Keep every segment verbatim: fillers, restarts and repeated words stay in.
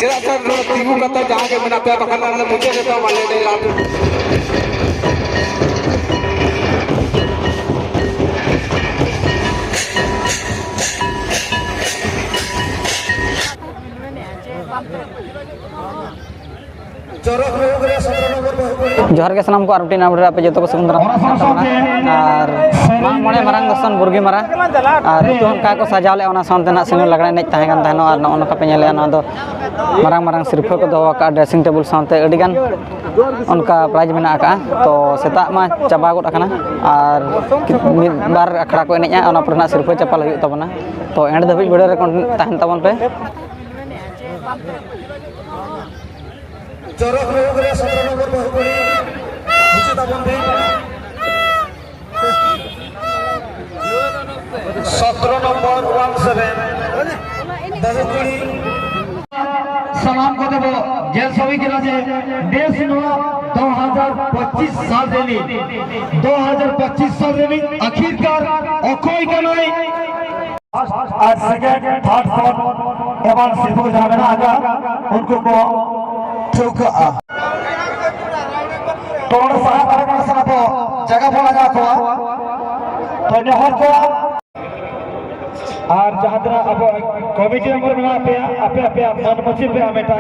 ᱪᱮᱫᱟᱜ ᱥᱮ ᱱᱚᱰᱮ ᱛᱤᱸᱜᱩ ᱠᱟᱛᱮ ᱡᱟᱦᱟᱸ ᱜᱮ ᱢᱮᱱᱟᱜ ᱯᱮᱭᱟ, ᱵᱟᱠᱷᱟᱱ ᱟᱞᱮ ᱢᱩᱪᱟᱹᱫ ᱨᱮᱫᱚ ᱵᱟᱞᱮ ᱞᱟᱹᱭ ᱞᱟᱹᱭᱟ᱾ ᱪᱚᱨᱚᱠ ᱨᱩᱯ ᱨᱮ ᱥᱚᱛᱨᱚ ᱱᱚᱢᱵᱚᱨ ᱵᱟᱹᱦᱩ ᱠᱩᱲᱤ᱾ ᱡᱚᱦᱟᱨ ᱜᱮ ᱥᱟᱱᱟᱢ ᱠᱚ, ᱟᱨ ᱢᱤᱫᱴᱤᱡ ᱱᱟᱣᱟ video ᱨᱮ ᱟᱯᱮ ᱡᱚᱛᱚ ᱠᱚ ᱥᱟᱹᱜᱩᱱ ᱫᱟᱨᱟᱢ ᱠᱟᱱ ᱛᱟᱵᱚᱱᱟ᱾ ᱟᱨ ᱢᱟᱜ ᱢᱚᱬᱮ ᱢᱟᱨᱟᱝ ᱫᱚᱥᱚᱱ ᱵᱩᱨᱜᱤ ᱢᱟᱨᱟ, ᱟᱨ ᱱᱤᱛᱚᱜ ᱚᱱᱠᱟ ᱠᱚ ᱥᱟᱡᱟᱣ ᱞᱮᱫᱼᱟ, ᱚᱱᱟ ᱥᱟᱶᱛᱮ ᱱᱟᱜ ᱥᱤᱸᱜᱟᱹᱲ ᱞᱟᱜᱽᱲᱮ ᱮᱱᱮᱡ ᱛᱟᱦᱮᱸ ᱠᱟᱱ ᱛᱟᱦᱮᱱᱚᱜ᱾ ᱟᱨ ᱱᱚᱜᱼᱚ ᱱᱚᱝᱠᱟ ᱯᱮ ᱧᱮᱞᱮᱫᱼᱟ, ᱱᱚᱣᱟ ᱫᱚ ᱢᱟᱨᱟᱝ ᱢᱟᱨᱟᱝ ᱥᱤᱨᱯᱷᱟᱹ ᱠᱚ ᱫᱚᱦᱚ ᱟᱠᱟᱫᱼᱟ, dressing table ᱥᱟᱶᱛᱮ ᱟᱹᱰᱤᱜᱟᱱ ᱚᱱᱠᱟ prize ᱢᱮᱱᱟᱜ ᱟᱠᱟᱫᱼᱟ᱾ ᱛᱚ ᱥᱮᱛᱟᱜ ᱢᱟ ᱪᱟᱵᱟ ᱜᱚᱫ ᱟᱠᱟᱱᱟ, ᱟᱨ ᱢᱤᱫ ᱵᱟᱨ ᱟᱠᱷᱲᱟ ᱠᱚ ᱮᱱᱮᱡᱼᱟ, ᱚᱱᱟ ᱯᱚᱨᱮ ᱱᱟᱜ ᱥᱤᱨᱯᱷᱟᱹ ᱪᱟᱯᱟᱞ ᱦᱩᱭᱩᱜ ᱛᱟᱵᱚᱱᱟ᱾ ᱛᱚ end ᱫᱷᱟᱹᱵᱤᱡ video ᱨᱮ ᱛᱟᱦᱮᱱ ᱛᱟᱵᱚᱱ ᱯᱮ᱾ ᱪᱚᱨᱚᱠ ᱨᱩᱯ ᱨᱮ ᱥᱚᱛᱨᱚ ᱱᱚᱢᱵᱚᱨ ᱵᱟᱹᱦᱩ ᱠᱩᱲᱤ ᱦᱤᱡᱩᱜ ᱛᱟᱵᱚᱱ ᱯᱮ᱾ ᱥᱚᱛᱨᱚ ᱱᱚᱢᱵᱚᱨ one seven ᱵᱟᱹᱦᱩ ᱠᱩᱲᱤ᱾ ᱥᱟᱱᱟᱢ ᱠᱚᱛᱮ ᱵᱚ ᱧᱮᱞ ᱥᱟᱹᱵᱤ ᱠᱮᱫᱟ ᱡᱮ ᱱᱮᱥ ᱱᱚᱣᱟ ᱫᱩ ᱦᱟᱡᱟᱨ ᱯᱚᱸᱪᱤᱥ ᱥᱟᱞ ᱨᱤᱱᱤᱡ, ᱫᱩ ᱦᱟᱡᱟᱨ ᱯᱚᱸᱪᱤᱥ ᱥᱟᱞ ᱨᱤᱱᱤᱡ ᱟᱹᱠᱷᱤᱨᱠᱟᱨ ᱚᱠᱚᱭ ᱠᱟᱱᱟᱭ᱾ ᱟᱨ second, third, fourth ᱮᱢᱟᱱ ᱥᱤᱨᱯᱟᱹ ᱡᱟᱦᱟᱸ ᱢᱮᱱᱟᱜ ᱟᱠᱟᱫ, ᱩᱱᱠᱩ ᱠᱚ ᱴᱷᱟᱹᱣᱠᱟᱹᱜᱼᱟ᱾ ᱛᱚ ᱱᱚᱰᱮ ᱥᱟᱦᱟ ᱫᱷᱟᱨᱮ ᱯᱟᱥᱮ ᱥᱟᱱᱟᱢ ᱠᱚ ᱡᱟᱭᱜᱟ ᱵᱚᱱ ᱞᱟᱜᱟᱣ ᱠᱚᱣᱟ᱾ ᱛᱚ ᱱᱮᱦᱚᱨ ᱠᱚ᱾ ᱟᱨ ᱡᱟᱦᱟᱸ ᱛᱤᱱᱟᱹᱜ ᱟᱵᱚ committee member ᱢᱮᱱᱟᱜ ᱯᱮᱭᱟ, ᱟᱯᱮ ᱟᱯᱮᱭᱟᱜ ᱢᱟᱹᱱ ᱢᱟᱹᱪᱤ ᱯᱮ ᱦᱟᱢᱮᱴᱟ᱾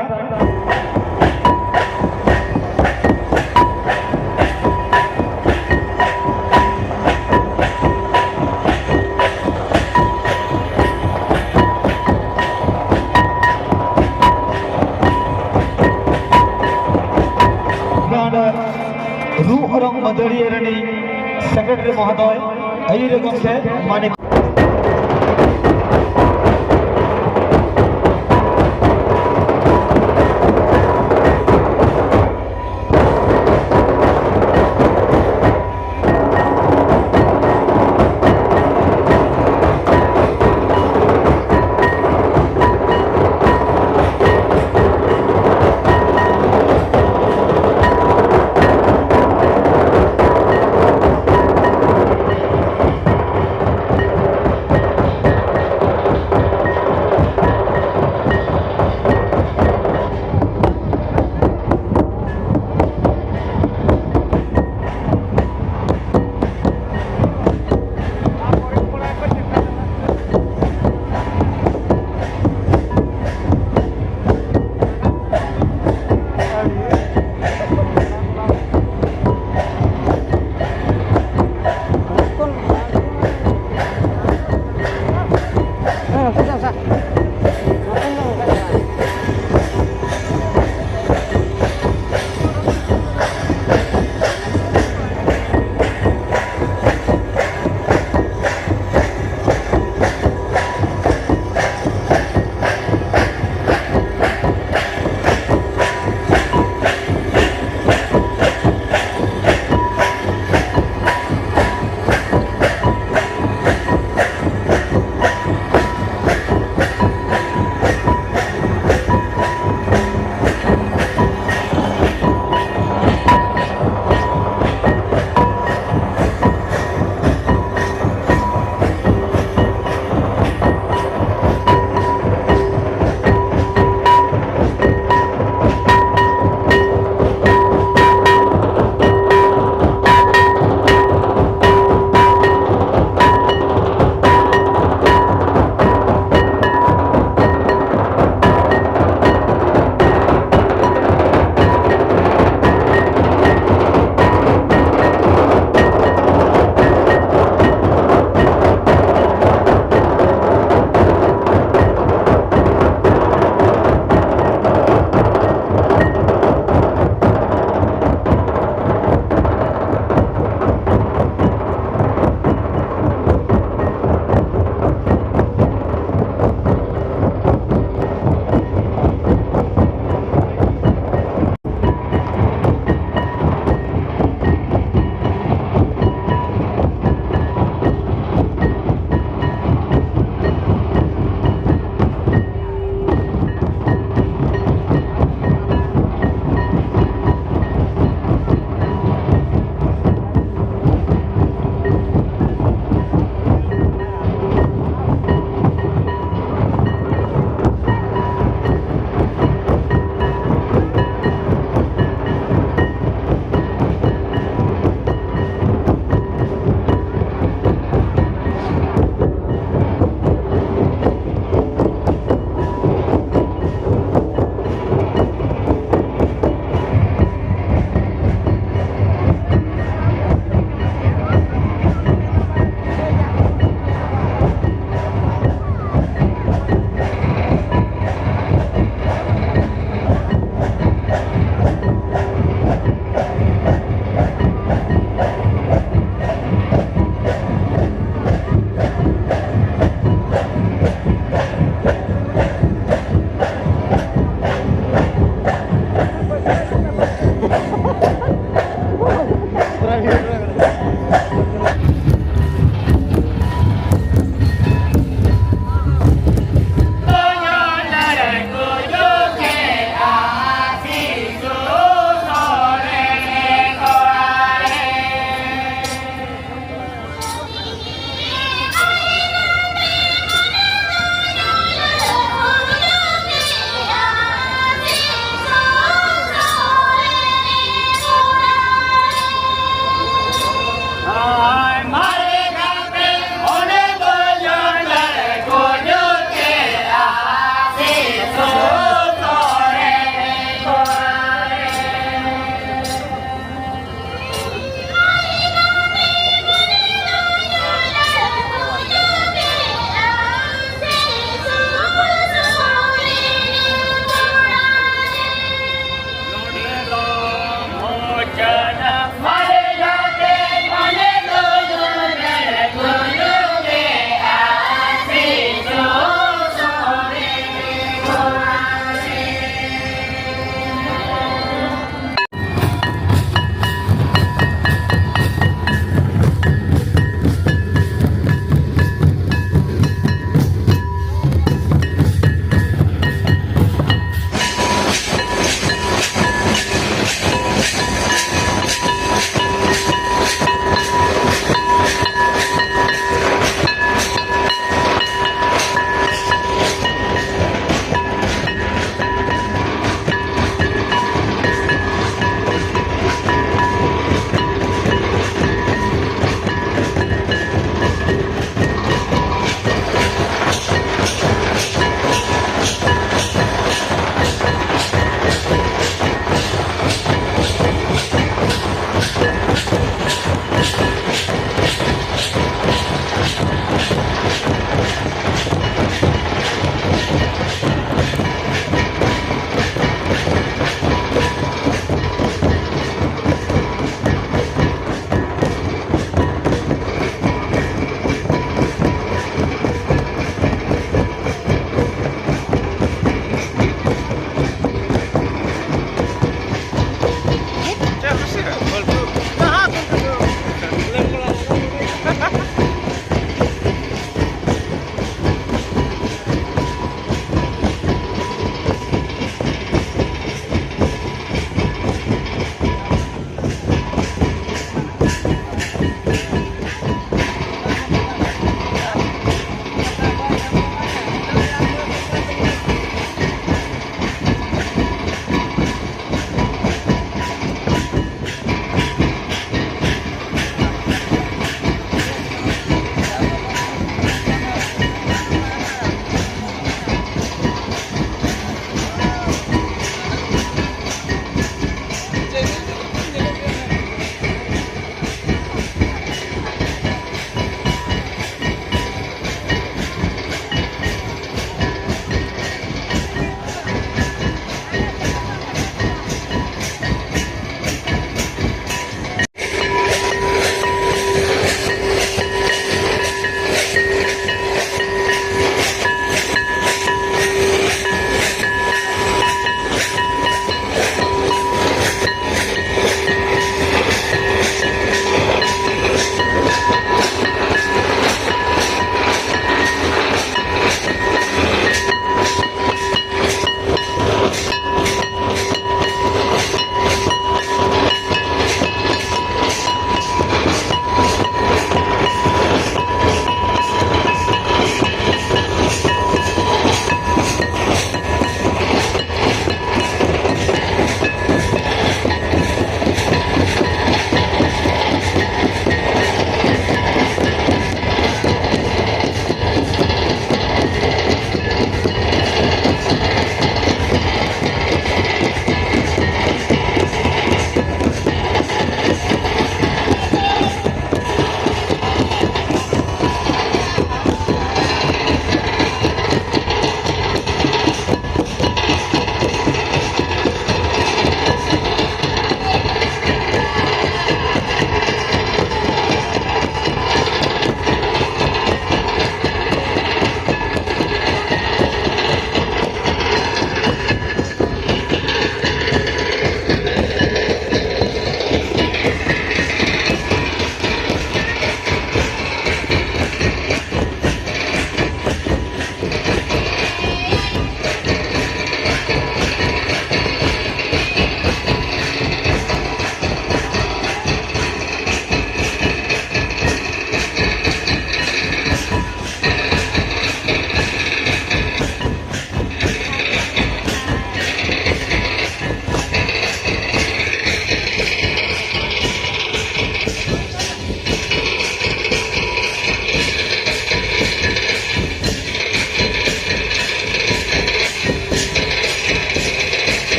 ᱜᱟᱱ ᱨᱩ ᱚᱨᱚᱝ ᱢᱟᱹᱫᱟᱹᱲᱤᱭᱟᱹ ᱨᱤᱱᱤᱡ secretary ᱢᱚᱦᱳᱫᱚᱭ, ᱟᱹᱭᱩᱨᱤᱭᱟᱹ ᱜᱚᱢᱠᱮ ᱢᱟᱱᱤᱠ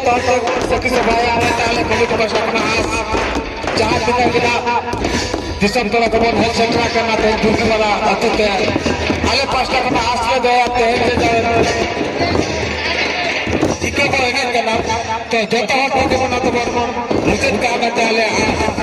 ᱛᱟᱦᱚᱞᱮ ᱥᱟᱹᱠᱷᱤ ᱥᱚᱵᱷᱟᱭᱟ ᱟᱞᱮ ᱛᱟᱦᱚᱞᱮ ᱠᱚᱢᱤᱴᱤ ᱯᱟᱦᱴᱟ ᱠᱷᱚᱱᱟᱜ ᱟᱥ, ᱡᱟᱦᱟᱸ ᱛᱤᱱᱟᱹᱜ ᱜᱮ ᱱᱟᱜ ᱫᱤᱥᱚᱢ ᱯᱮᱲᱟ ᱠᱚᱵᱚᱱ ᱦᱮᱡ ᱥᱮᱴᱮᱨ ᱟᱠᱟᱱᱟ ᱛᱮᱦᱮᱧ ᱫᱩᱨᱜᱤ ᱢᱟᱞᱟ ᱟᱹᱛᱩ ᱛᱮ, ᱟᱞᱮ ᱯᱟᱦᱴᱟ ᱠᱷᱚᱱᱟᱜ ᱟᱥ ᱞᱮ ᱫᱚᱦᱚᱭᱟ ᱛᱮᱦᱮᱧ ᱡᱮ ᱪᱤᱠᱟᱹ ᱵᱚᱱ ᱮᱱᱮᱡ ᱠᱟᱱᱟ, ᱛᱚ ᱡᱚᱛᱚ ᱦᱚᱲ ᱴᱷᱮᱱ ᱜᱮᱵᱚᱱ ᱟᱫᱚ ᱵᱚᱱ ᱢᱩᱪᱟᱹᱫ ᱠᱟᱜᱼᱟ ᱢᱮᱱᱛᱮ ᱟᱞᱮ ᱟᱥ᱾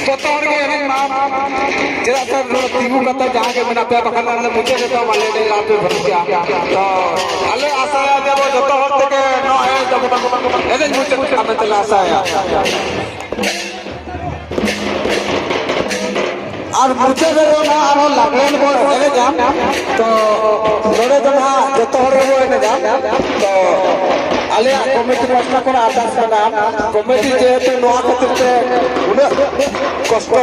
ᱡᱚᱛᱚ ᱦᱚᱲ ᱜᱮ ᱮᱱᱮᱡ ᱢᱟ, ᱪᱮᱫᱟᱜ ᱥᱮ ᱱᱚᱰᱮ ᱛᱤᱸᱜᱩ ᱠᱟᱛᱮ ᱡᱟᱦᱟᱸ ᱜᱮ ᱢᱮᱱᱟᱜ ᱯᱮᱭᱟ, ᱵᱟᱠᱷᱟᱱ ᱟᱞᱮ ᱢᱩᱪᱟᱹᱫ ᱨᱮᱫᱚ ᱵᱟᱞᱮ ᱮᱱᱮᱡ ᱞᱟᱦᱟ ᱯᱮ ᱵᱷᱟᱹᱜᱤᱜᱼᱟ᱾ ᱛᱚ ᱟᱞᱮ ᱟᱥᱟᱭᱟ ᱡᱮ ᱟᱵᱚ ᱡᱚᱛᱚ ᱦᱚᱲ ᱛᱮᱜᱮ ᱱᱚᱣᱟ ᱮᱱᱮᱡ ᱫᱚᱵᱚᱱ ᱮᱱᱮᱡ ᱢᱩᱪᱟᱹᱫ ᱠᱟᱜᱼᱟ ᱢᱮᱱᱛᱮ ᱞᱮ ᱟᱥᱟᱭᱟ᱾ ᱟᱨ ᱢᱩᱪᱟᱹᱫ ᱨᱮᱫᱚ ᱱᱟᱦᱟᱜ ᱟᱨᱦᱚᱸ ᱞᱟᱜᱽᱲᱮ ᱵᱚᱱ ᱮᱱᱮᱡᱟ᱾ ᱛᱚ ᱱᱚᱰᱮ ᱫᱚ ᱱᱟᱦᱟᱜ ᱡᱚᱛᱚ ᱦᱚᱲ ᱜᱮᱵᱚᱱ ᱮᱱᱮᱡᱟ᱾ ᱛᱚ ᱟᱞᱮᱭᱟᱜ ᱠᱚᱢᱤᱴᱤ ᱯᱟᱦᱴᱟ ᱠᱷᱚᱱ ᱟᱨᱫᱟᱥ ᱢᱮᱱᱟᱜᱼᱟ, ᱠᱚᱢᱤᱴᱤ ᱡᱮᱦᱮᱛᱩ ᱱᱚᱣᱟ ᱠᱷᱟᱹᱛᱤᱨ ᱛᱮ ᱩᱱᱟᱹᱜ ᱠᱚᱥᱴᱚ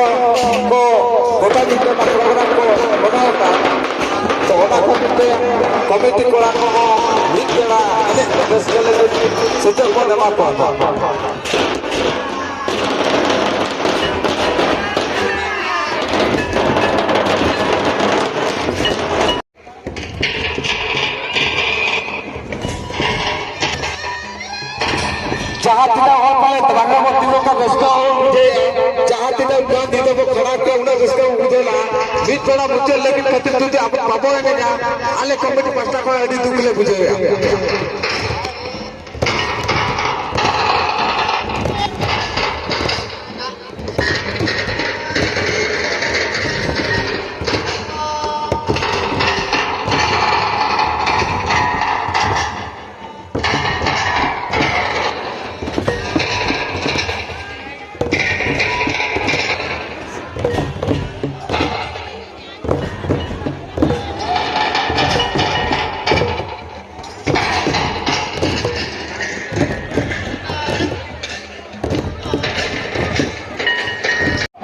ᱠᱚ ᱜᱚᱴᱟ ᱧᱤᱫᱟᱹ ᱚᱱᱟ ᱯᱨᱳᱜᱨᱟᱢ ᱠᱚ ᱵᱮᱱᱟᱣ ᱟᱠᱟᱫ, ᱛᱚ ᱚᱱᱟ ᱠᱷᱟᱹᱛᱤᱨ ᱛᱮ ᱠᱚᱢᱤᱴᱤ ᱠᱚᱲᱟ ᱠᱚᱦᱚᱸ ᱢᱤᱫ ᱵᱮᱲᱟ ᱮᱱᱮᱡ ᱨᱟᱹᱥᱠᱟᱹ ᱞᱟᱹᱜᱤᱫ ᱥᱩᱡᱳᱜᱽ ᱵᱚᱱ ᱮᱢᱟ ᱠᱚᱣᱟ᱾ ᱩᱱᱟᱹᱜ ᱨᱟᱹᱥᱠᱟᱹ ᱵᱩᱡᱷᱟᱹᱣ ᱞᱮᱱᱟ᱾ ᱢᱤᱫ ᱵᱮᱲᱟ ᱢᱩᱪᱟᱹᱫ ᱞᱟᱹᱜᱤᱫ ᱠᱷᱟᱹᱛᱤᱨ ᱡᱩᱫᱤ ᱟᱵᱚ ᱵᱟᱵᱚᱱ ᱮᱱᱮᱡᱟ, ᱟᱞᱮ ᱠᱚᱢᱤᱴᱤ ᱯᱟᱦᱴᱟ ᱠᱷᱚᱱ ᱟᱹᱰᱤ ᱫᱩᱠ ᱞᱮ ᱵᱩᱡᱷᱟᱹᱣᱮᱫᱼᱟ᱾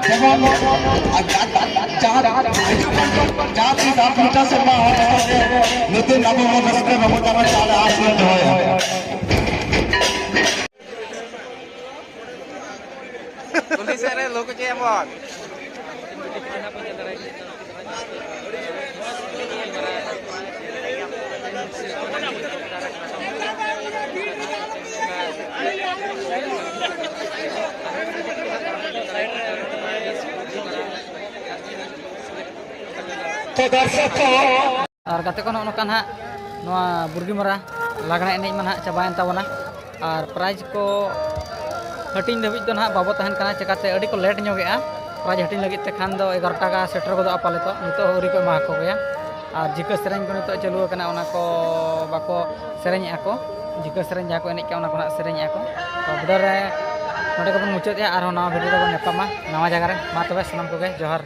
ᱡᱮᱢᱚᱱ ᱡᱟᱦᱟᱸ ᱦᱤᱡᱩᱜ ᱠᱟᱱ ᱡᱟᱦᱟᱸ ᱛᱤᱥ ᱟᱨ ᱯᱚᱧᱪᱟᱥ ᱥᱮᱨᱢᱟ ᱦᱚᱲ ᱥᱮ ᱱᱩᱛᱩᱱ ᱟᱵᱚ ᱵᱚᱱ ᱨᱟᱹᱥᱠᱟᱹ ᱨᱚᱢᱚᱡᱽ ᱟᱵᱚᱱ ᱪᱟᱞᱟᱜ ᱟᱥ ᱵᱚᱱ ᱫᱚᱦᱚᱭᱟ᱾ ᱠᱩᱞᱦᱤ ᱥᱮᱫ ᱨᱮ ᱞᱳᱠ ᱪᱮᱫ ᱮᱢᱚᱱ? ᱛᱚ ᱫᱚᱨᱥᱚᱠ ᱠᱚ, ᱟᱨ ᱜᱟᱛᱮ ᱠᱚ, ᱱᱚᱜᱼᱚ ᱱᱚᱝᱠᱟ ᱱᱟᱦᱟᱜ ᱱᱚᱣᱟ ᱵᱩᱨᱜᱤᱢᱚᱨᱟ ᱞᱟᱜᱽᱬᱮ ᱮᱱᱮᱡ ᱢᱟ ᱱᱟᱦᱟᱜ ᱪᱟᱵᱟᱭᱮᱱ ᱛᱟᱵᱚᱱᱟ᱾ ᱟᱨ prize ᱠᱚ ᱦᱟᱹᱴᱤᱧ ᱫᱷᱟᱹᱵᱤᱡ ᱫᱚ ᱱᱟᱦᱟᱜ ᱵᱟᱵᱚ ᱛᱟᱦᱮᱱ ᱠᱟᱱᱟ, ᱪᱮᱠᱟᱛᱮ ᱟᱹᱰᱤ ᱠᱚ late ᱧᱚᱜᱮᱜᱼᱟ prize ᱦᱟᱹᱴᱤᱧ ᱞᱟᱹᱜᱤᱫ ᱛᱮ᱾ ᱠᱷᱟᱱ ᱫᱚ ᱮᱜᱟᱨᱚ ᱴᱟ ᱜᱟᱱ ᱥᱮᱴᱮᱨ ᱜᱚᱫᱚᱜᱼᱟ ᱯᱟᱞᱮ᱾ ᱛᱚ ᱱᱤᱛᱚᱜ ᱦᱚᱸ ᱟᱹᱣᱨᱤ ᱠᱚ ᱮᱢᱟ ᱠᱚ ᱜᱮᱭᱟ᱾ ᱟᱨ ᱡᱷᱤᱠᱟᱹ ᱥᱮᱨᱮᱧ ᱠᱚ ᱱᱤᱛᱚᱜ ᱪᱟᱹᱞᱩ ᱟᱠᱟᱱᱟ, ᱚᱱᱟ ᱠᱚ ᱵᱟᱠᱚ ᱥᱮᱨᱮᱧᱮᱜᱼᱟ ᱠᱚ᱾ ᱡᱷᱤᱠᱟᱹ ᱥᱮᱨᱮᱧ ᱡᱟᱦᱟᱸ ᱠᱚ ᱮᱱᱮᱡ ᱠᱟᱱᱟ, ᱚᱱᱟ ᱠᱚ ᱱᱟᱦᱟᱜ ᱥᱮᱨᱮᱧᱮᱜᱼᱟ ᱠᱚ᱾ ᱛᱚ video ᱨᱮ ᱱᱚᱰᱮ ᱜᱮᱵᱚᱱ ᱢᱩᱪᱟᱹᱫᱮᱜᱼᱟ, ᱟᱨᱦᱚᱸ ᱱᱟᱣᱟ video ᱨᱮᱵᱚᱱ ᱧᱟᱯᱟᱢᱟ ᱱᱟᱣᱟ ᱡᱟᱭᱜᱟ ᱨᱮ᱾ ᱢᱟ ᱛᱚᱵᱮ ᱥᱟᱱᱟᱢ ᱠᱚᱜᱮ ᱡᱚᱦᱟᱨ᱾